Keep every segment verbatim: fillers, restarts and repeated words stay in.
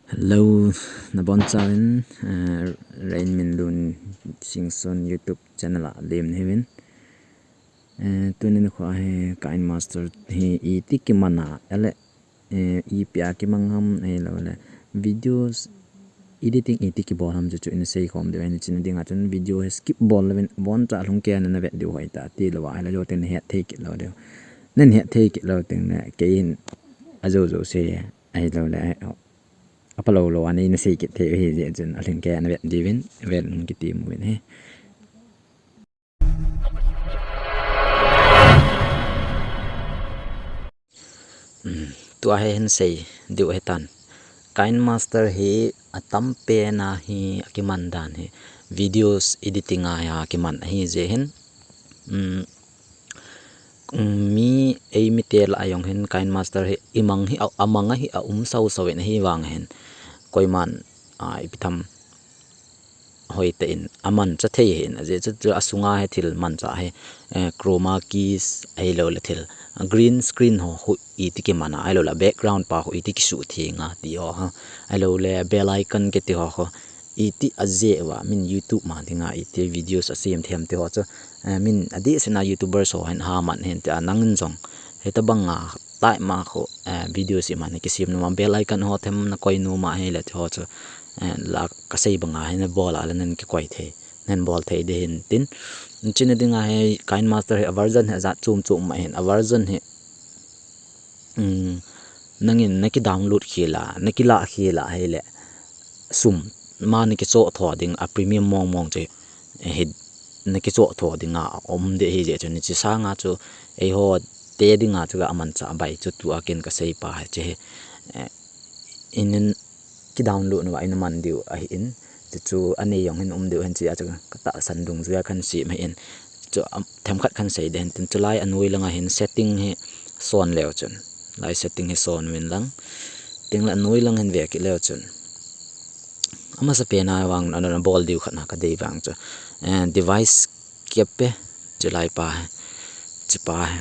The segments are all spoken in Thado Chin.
Hello, nabonchauvin, eh, Rain Minlun Singson YouTube channel a lim nahiuvin. Eh, tunin kho hi KineMaster hi iti kimana, ele, eh, ipi a kimang ham, ahilouleh videos editing iti kibol ham chu chu ina seikhom diu ahin, chuna dinga chun video hi skip bol louvin, aboncha lhung keiya navet diu hoitah, tilou a, ahilou chun nahet thei kit lou diu. Nahet thei kit lou tengle, kei hin ajou jou sei, ahilouleh, aphalou lou a nei nasei kit thei u ahi jeh chun, alhing keiya navet diuvin, vel un kiti uvin ahi. Hmm, tua hi hin sei diu ahitan. KineMaster hi atam pen a hi akiman dan hi videos editing a hi akiman ahi jeh hin. Hmm, hmm, mi, ei mite lah a jong hin KineMaster hi imang hi a, amang ahi a um sau sau in ahivang hin koiman, a, ipi tham hoitah in amancha thei ahin, ajeh chu, chu asunga hi thil mancha hi, eh, chroma keys ahilouleh thil, green screen ho khu iti kimana, ahilouleh background pa khu iti kisuh theng a ti ho, ahilouleh bell icon kiti ho khu iti ajeh uva, min YouTube ma dinga iti videos asem them ti ho chu, eh, min adeh sena YouTubers ho hin aman hin tia nangin jong hitabanga type ma khu, eh, videos ima nakisem nom a, bell icon ho them nakoi nom a ahileh ti ho chu, eh, la kasei banga hi nabol a le nan kikoi thei, nan bol thei ding ahin tin. Chuna dinga hi KineMaster hi a version hi ajat chom chom ma ahin, a version hi, um, nangin naki download khel a, naki lah khel a ahileh sum ma nakichoh tho ding a premium mong mong chu hi nakichoh tho dinga um ding ahi jeh chun, hiche sanga chu eiho te dinga chu ga mancha bai chu tua kin kasei pa hi chu hi, eh, inin ki download uva ina man diu ahin, chu chu anei jong hin um diu ahin, chea chu katahsan dungjuia kahin sei ahin, chu, am, themkhat kahin sei ding ahin tin, chulai anoi langa hin setting hi son leu chun, lai setting hi son uvin lang, tengle anoi lang hin ve kit leu chun, amasapen a vang, ana, ana bol diu khat na kadei vang chu, eh, device cape, chulai pa hi, chupa hi,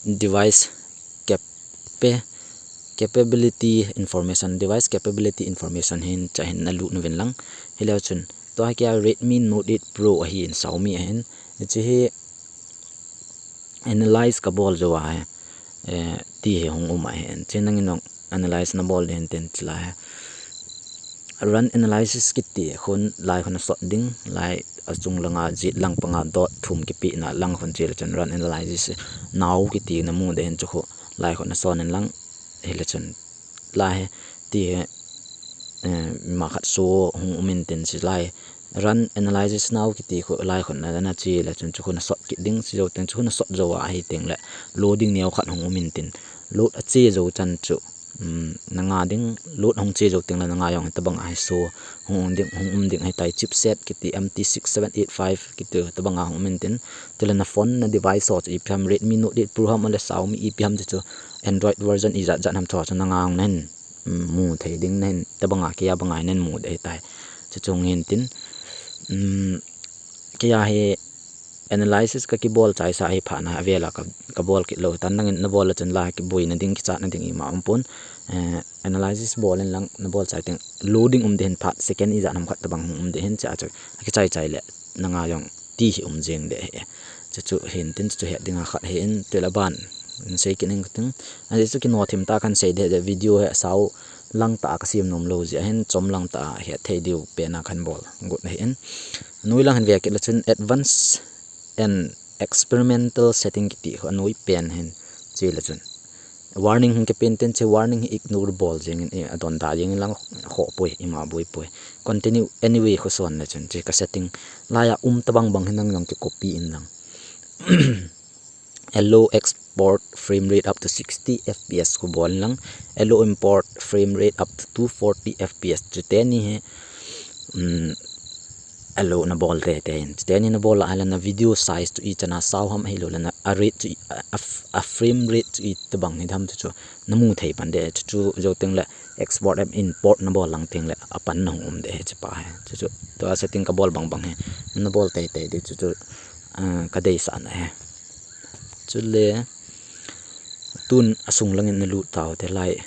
device cape, capability information, device capability information hin, chua hin nalut uvin lang. Hileu chun, tua hi keiya Redmi Note eight Pro ahin, Xiaomi ahin, hiche hi analyze kabol jou ahi, eh, ti hi hung um ahin, chun nangin jong analyze nabol ding ahin tin, chulai hi run analysis kiti khun, lai khun asot ding, lai achung langa jet lang panga dot thum kipehna lang khun chele chun run analysis now kiti namu ding ahin, chu khu lai khun ason in lang, hile chun lai hi ti hi, eh, ima khat show hung um in tin, chulai run analysis now kiti khu lai khun na, nache le chun chu khu nasot kit ding, chujou teng chu khu nasot jou a ahi tengle loading neo khat hung um in tin, load ache jou chan chu, um, nanga ding, load hung che jou tengle nanga jong hitabang a hi show hung um ding, hung um ding ahitai, chipset kiti M T six seven eight five kiti tabang a hung um in tin, chule na phone na device ho chu ipi ham, Redmi Note eight Pro ham, ahile Xiaomi ipi ham chu, chu Android version ijat jat ham chu, chu nanga jong nahin, um, mu thei ding, nahin tabang a keiya banga nahin mu ding ahitai. Chu chu hung hin tin, um, keiya hi analysis kakibol chaisa ahi phat na, avel a ka, kabol kit lou tan, nangin nabol a chun la kiboina ding, kichatna ding ima um pon. Eh, analysis bol in lang nabol chai teng loading um ding ahin, phat second ijat ham khat tabang hung um ding ahin, chea chu akichai chai le nanga jong ti hi um jeng ding ahi. Chu chu hin tin, chu chu het dinga khat ahin, chule aban in sei kit ning kating. Ajeh chu kino thim tah a kahin sei ding ahi, video hi asao lang tah a kasem nom lou jeh ahin, chom lang tah a het thei diu pen a kahin bol got ahin. Anoi lang hin ve kit le chun advanced and experimental setting kiti khu anoi pen hin, chele chun warning hung kipen tin, che warning hi ignore bol jeng in, eh, adonda jeng in lang khoh poi, ima boi poi. Continue anyway khu son le chun, che ka setting lai a um tabang bang hi nang jong ki copy in lang. Allow export frame rate up to sixty F P S khu bol in lang. Allow import frame rate up to two forty F P S. Chuteni hi, um, allow nabol teitei in. Chuteni nabol a ahile na video size chu ichan a sao ham, ahilouleh na a rate chu i, a, a, a frame rate chu itabang hi ham chu, chu namu thei pan ding, chu, chu jou tengle export and import nabol lang tengle apan na hung um ding ahi, chupa hi. Chu chu, tua setting kabol bang bang hi nabol teitei ding chu chu, ah, kadeisahna ahi. Chule tun asung langin nalut tau te, lai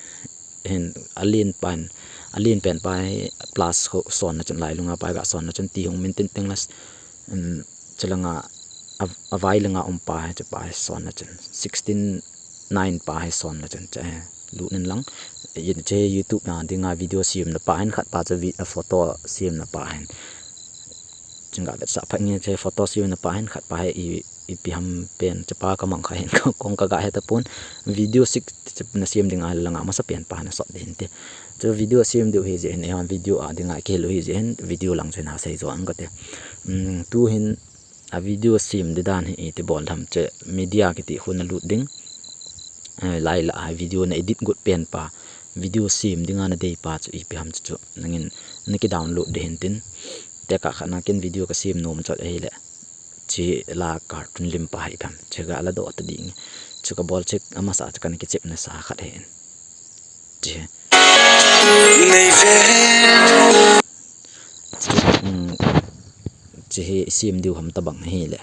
hin alen pan Alen pen pa hi plus ho sonna chun, lailunga pa ga sonna chun ti hung min tin teng las, um, chulanga a, avai langa um pa hi chu pa hi sonna chun, sixteen nine pa hi sonna chun, che lut nin lang. Yin che YouTube na dinga video siamna pa hin khat pa chu vi-, a photo siamna pa hin. Chun ga vetsah phat nge che photo siamna pa hin khat pa hi i, ipi ham pen che pa ka mang kha hin kong ka ga he tapon. Video six na siam dinga langa masa pen pa na sot din te. Chu video siam diu hi jeh hin, eiho video a dinga kihil u hi jeh hin, video lang chun ha sei jo ang ka te. Um, tu hin a video siam di dan hi iti bol tham che media kiti khu na lut ding. Eh, lai la a video na edit got pen pa, video siam dinga na dei pa chu ipi ham chu, chu nangin na ki download di hin tin. Te ka kha na ken video ka siam nom chot ahile. Chi la cartoon lim pa hi pham. Che ga la do ta ding. Chu ka bol chek amasa chu kan ki chep na sa khat hin. Chi. Chi, um, chi hi siam diu ham tabang hi le.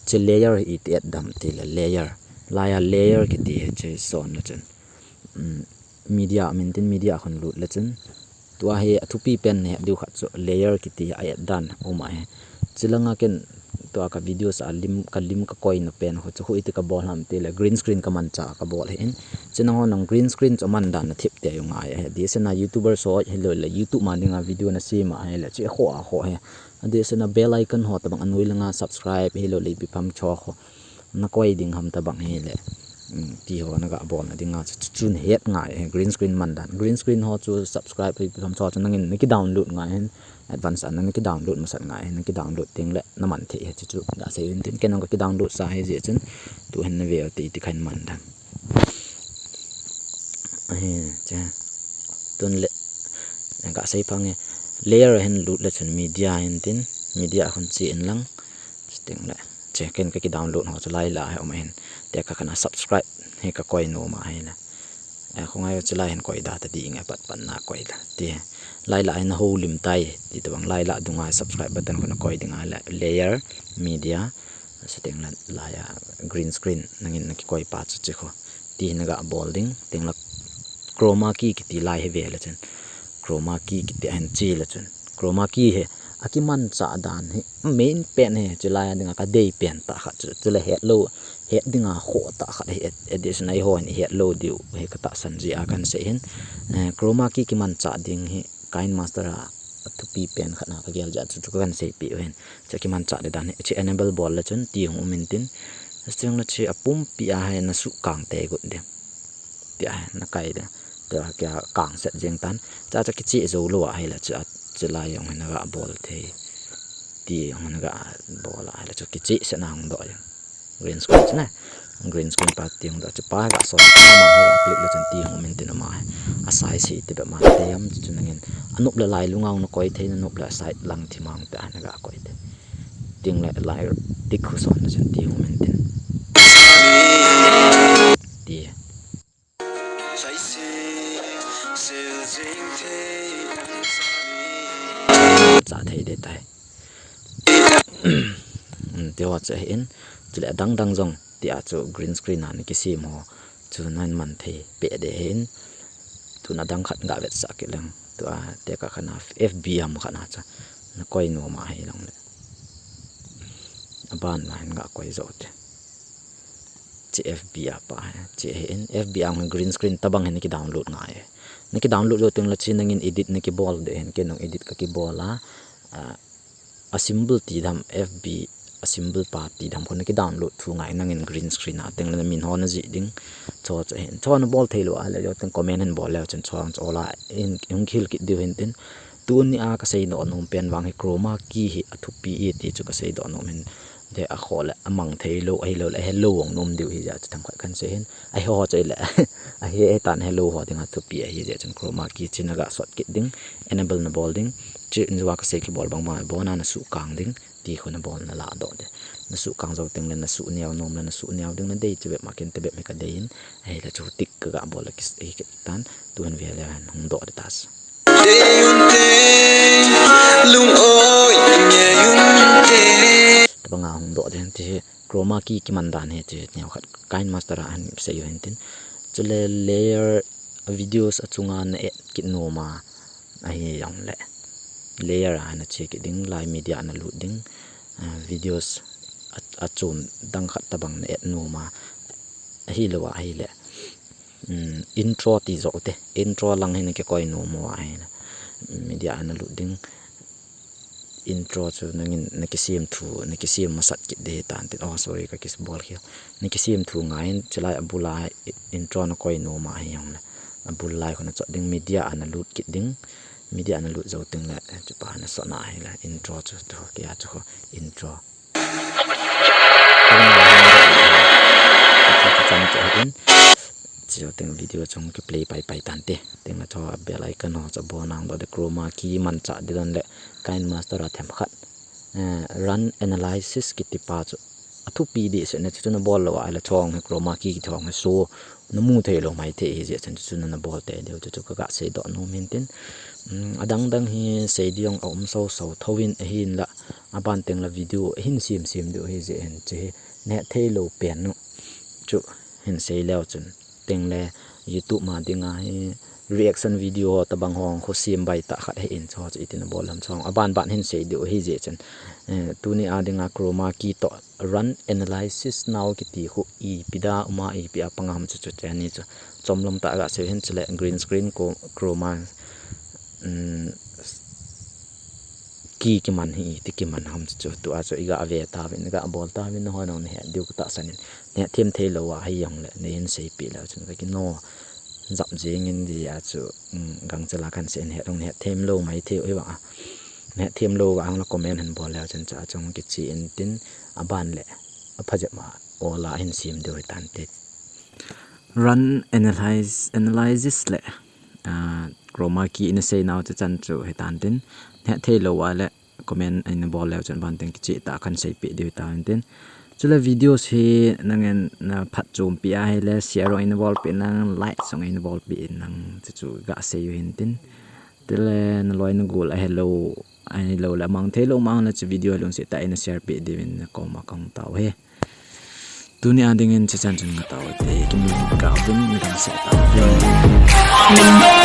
Chi layer hi iti et dam ti le layer. Layer, layer kiti hi chi sonna chun. Um, media min tin media khun lut le chun. Tua hi a thupi pen ne diu khat chu layer kiti a et dan um ahi. Chulanga ken tua ka videos a lim, ka lim ka koina pen ho chu khu iti ka bol ham ti le green screen ka mancha ka bol hin. Chunang ho nang green screen chu man dan na thip te u ngai ahi. Di sena YouTuber so hi lo le YouTube ma dinga video na siam ahi le chi kho a kho hi. Di sena bell icon ho tabang anoi langa subscribe hi lo le ipi pham cho ho. Na koi ding ham tabang hi le. Um, ti ho na ga bol na dinga chu, chu, chun het ngai ahi green screen man dan. Green screen ho chu subscribe hi ipi pham cho chu nangin na ki download ngai hin. Advance a na ki download masat ngai hin, na ki download ting le na man thei hi chu chu ga sei hin tin ken ka ki download sa hi jeh chun tu hin na ve ti ti khan man dan. Ahi, che. Tun le, ka sei phange, layer hin lut le chun media hin tin, media hun chi in lang, sting le. Che, ken ka ki download ho chu lai la hi um hin, te ka kana subscribe, hi ka koi nom ahi le. Eh, khungai chu lai hin koi da ta ding e pat pat na koi da. Ti, lai la hin ho lim tai, ti tabang lai la dunga subscribe button khun koi ding a le, layer, media, Setting la, lai a green screen nangin na ki koi pa chu chi kho. Ti na ga bol ding, teng la chroma key kiti lai hi ve le chun. Chroma key kiti a hin chi le chun. Chroma key hi a ki mancha dan hi main pen hi chi lai a dinga ka dei pen ta khat chu, chu le het lo, het dinga kho ta khat hi et, et di sna i ho hin het lo diu hi ka ta san ji a kan sei hin. Eh, chroma key ki mancha ding hi KineMaster a, a thupi pen khat na ka gel jat chu, chu ka kan sei pi u hin. Chu ki mancha di dan hi, chu enable bol le chun ti hung um in tin. Sting le chu a pumpi a hai na su kang te got de. Ti a hai na kai de. Ti a kia kang set jeng tan. Cha cha ki chi zo lo a hai le chu a chu lai jong hin na ga bol thei. Ti hung na ga bol a hai le chu ki chi set na hung do jeng. Green screen chu na. Green screen pa ti hung do chu pa ga son ma ma ga click le chun ti hung um in tin ama. A size hi ti be ma te yam chu nangin. A nop le lai lunga hung na koi thei na nop le side lang thi mang ta na ga koi te. Ting le lai tik khu son na chun ti hung um in tin. Ti. Cha thei de tai. Ti ho che hin. Chule adang dang jong. Ti a chu green screen a na ki sim ho. Chu nan man thei pe de hin. Tu na dang khat ga vetsah kit leng. Tu a te ka khana F B am khana cha. Na koi nom a hi long le. Aban na hin ga koi zo te. Chi F B a pa he. Chi he in F B a hung green screen tabang he na ki download ngai. Na ki download jo teng la chi nangin edit na ki bol de hen ke nung edit ka ki bol a. A, a symbol ti dam F B a symbol pa ti dam ko na ki download thu ngai nangin green screen a teng la na min ho na ji ding. Cho cho hen. Cho na bol thei lo a le jo teng comment hen bol le chen cho cho la in hung khil kit diu hen tin. Tuni a ka sei doh nom pen vang hi chroma key hi a thupi e ti chu ka sei doh nom hin. Te a kho le a mang thei lo, a hi lo le, a he lo vang nom diu hi ja chu thang khat kan sei hin. A hi ho chai le, a hi he tan he lo ho ding a thupi a hi ja chun chroma key chin a ga sot kit ding, enable na bol ding, chi in jua ka sei ki bol bang bang, bona na su kang ding, ti khu na bol na la doh de. Na su kang zo teng le na su neo nom le na su neo ding na dei chi bep ma ken te bep mi ka dei in, a hi le chu tik ka ga bol le kis, a hi kit tan, tu hin ve le han hung doh de tas. Tabanga hung doh den ti hi chroma key ki man dan hi ti neo khat KineMaster a han sei u hin tin. Chule layer videos a chunga na et kit nom a. ahi jongle layer a na che kit ding, lai media na lut ding, ah, videos a, achom dang khat tabang na add nom a, ahilou a ahile, um, intro ti jo te, intro lang hi na kikoi nom u ahile, media na lut ding, intro chu nangin na kisem thu, na kisem masat kit ding ahi tan tin. Oh, sorry, ka kibol khel. Na kisem thu ngai in, chulai abul a intro na koi nom a ahi jongle, abul lai khu na chot ding, media a na lut kit ding, media a na lut jou teng le, chupa na sot na ahile, intro chu tu, kei a chu khu intro. Chu, chu chan chu ahin. Chu teng video chung kiplay pai pai tante. Teng le chu bell icon ho chu bol nang doh de, chroma key manchah ding don le KineMaster a themkhat, eh, run analysis kiti pa chu athupi dehset na chu, chu na bol lou ahile chong hi chroma key kiti hong hi show na mu thei lou mai thei ahi jeh chun chu, chu na, na bol tei diu chu, chu ka ga sei doh nom in tin. Um, adang dang hi sei ding a um so so tho in, ahinla aban teng la video hin sem sem diu ahi jeh hin chu hi na het thei lou pen u chu hin sei leu chun, teng le YouTube ma dinga hi reaction video ho tabang ho khu sem bai tah khat hi in chu, chu itin a bol ham chong aban ban hin sei diu ahi jeh chun, eh, tuni a dinga chroma key toh run analysis now kiti khu ipi da um a, ipi a pang a ham chu, chu teni chu chomlam tah ga sei hin, chule green screen khu chroma, um, key kiman hi iti kiman ham chu, chu tua chu i ga ve tauvin, i ga bol tauvin, nahon jong na het diu ka tahsan in, na het them thei lou a ahi jongle na hin seipeh leu chun ka kino jap jing in, hijeh a chu, um, gangchel a kan sei in, het jong na het them lou mai thei u hi vang a, na het them lou vang a hung la comment hin bol leu chun, chu a chung kiche in tin, aban le apha jep ma ol a hin sem diu hi tante. Run analyze, analysis le, ah, chroma key ina sei nau chu chan chu hi tan tin, na het thei lou a le comment ina bol leu chun aban teng kiche tah kan seipeh diu hi tan tin. Chule videos hi nangin na phatchompi ahile share jong ina bolpeh nang, like jong ina bolpeh nang, chu chu ga sei u hin tin. Chule na loi na gol ahelou, ahilou le amang thei lou mang le chu video lungset tah a ina share peh diuvin na koma ka hung tao e. Tuni a dingin chu chan chun ka tao te, kin ka vin na kan se tao.